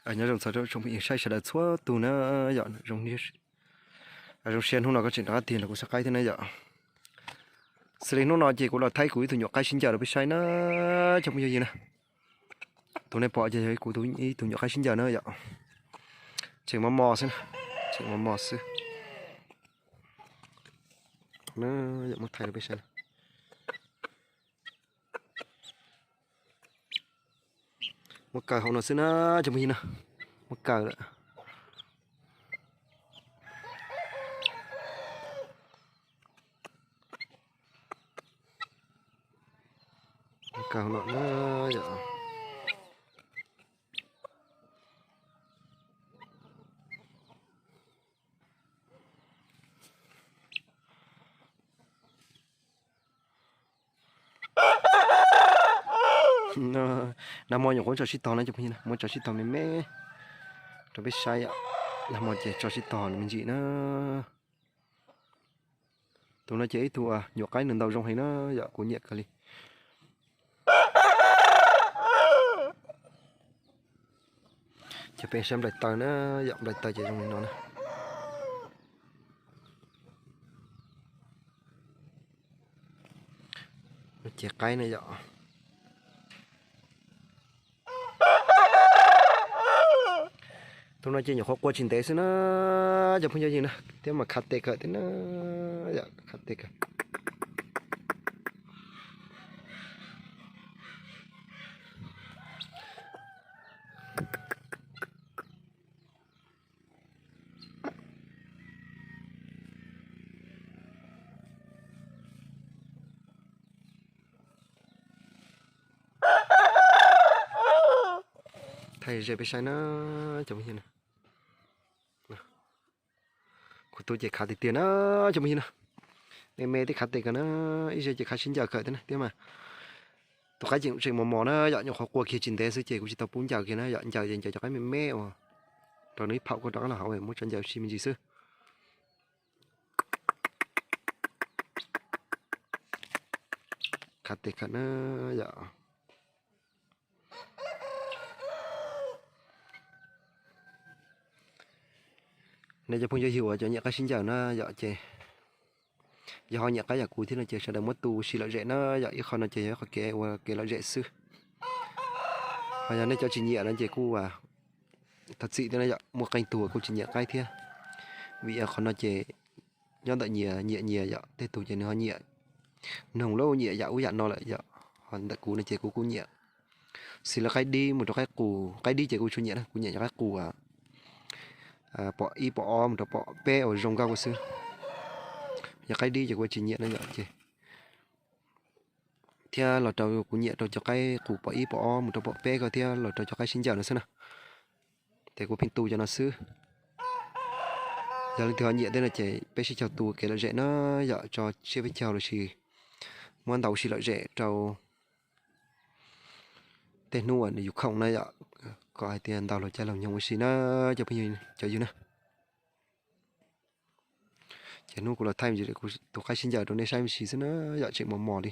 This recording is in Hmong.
Nyob zoo txog rau tsoom phooj ywg saib sawv daws txhua tus na yom. Zoo siab hnub no koj tseem rov qab tig los kuv saib qaib thiab na yom. Xws li hnub no ces kuv los thaij kuv ib tug nyuam qaib sib ncaws rau peb saib na, cov phooj ywg na. Tus nej pom ces yog kuv ib tug nyuam qaib sib ncaws na yom. Tseem mos mos xwb, tseem mos mos xwb. Muab thaij rau peb saib. Muab kaw hauv no xwb na, cov phooj ywg na. Muab kaw lawm. Muab kaw hauv no na yom. Nag hmo nyuam qhuav tso sib tog na cov phooj ywg na, muab tso sib tog me me rau peb saib yom. Nag hmo ces tso sib tog me ntsis na. Tus no ces ib tug nyuam qaib nws ntaus zoo heev na yom, kuv nyiam kawg li. Ces peb saib nplaim taw na yom, nplaim taw ces zoo li no na. Ces qaib na yom. Tus no ces nyuam qhuav qua tsis ntev xwb na, cov phooj ywg na, thiab mas khav tes kawm thiab na, khav tes kawm. Thaij ze peb saib na, cov phooj ywg na. Kuv tus ces khav tiag tiag na, cov phooj ywg na. Me me thiab khav tes kawm na, ib zej ces khav sib ncaws kawm thiab na, thiab mas tus qaib tseem mos mos na yom, nyuam qhuav qua kiag tsis ntev xwb ces kuv tsis tau pub ncaws kiag na yom, ncaws ces ncaws cov qaib me me uas rau nws ib phaum kuj rov qab los hauv, muab tso ncaws ua si me ntsis xwb. Khav tes kawm na yom. Nej cov phooj ywg uas cov nyiam qaib sib ncaws na yom ces yog ho nyiam qaib yam kuv thiab no ces sawv daws muab tu ua si lom zem na yom, ib qho no ces yog ib qho kev ua kev lom zem xwb. Ho yog nej cov tsis nyiam no ces kuj thov txim thiab na yom, muaj qee tug kuj tsis nyiam qaib thiab. Vim qhov no ces nyob ntawm nyias nyiam nyias yom, tej tug ces nws ho nyiam noog lawm, nyiam yam ub yam no lawm yom. Ho ntawm kuv no ces kuv kuj nyiam, xws li qaib dib mus rau qaib qus, qaib dib ces kuv tsuas nyiam na, kuv nyiam cov qaib qus pom ib pom ob mus rau pom peb uas zoo nkauj xwb. Yog qaib dib ces kuv tsis nyiam na yom ces. Thiab los rau kuv nyiam rau cov qaib qus pom ib pom ob mus rau pom peb ko thiab los rau cov qaib sib ncaws no xwb na. Ces kuv pheej tu cov no xwb. Yog leej twg ho nyiam thiab no ces peb sib caug tu kev lom zem na yom, tso tsiab peb caug los sis muab ntaus ua si lom zem rau tej hnub uas nws yus khoom na yom, kom hais tias ntaus laug caij laug nyoog ua si na, cov phooj ywg, cov ywg na. Ces hnub kuv los thaij tus qaib sib ncaws rau nej saib me ntsis xwb na yom, tseem mos mos li.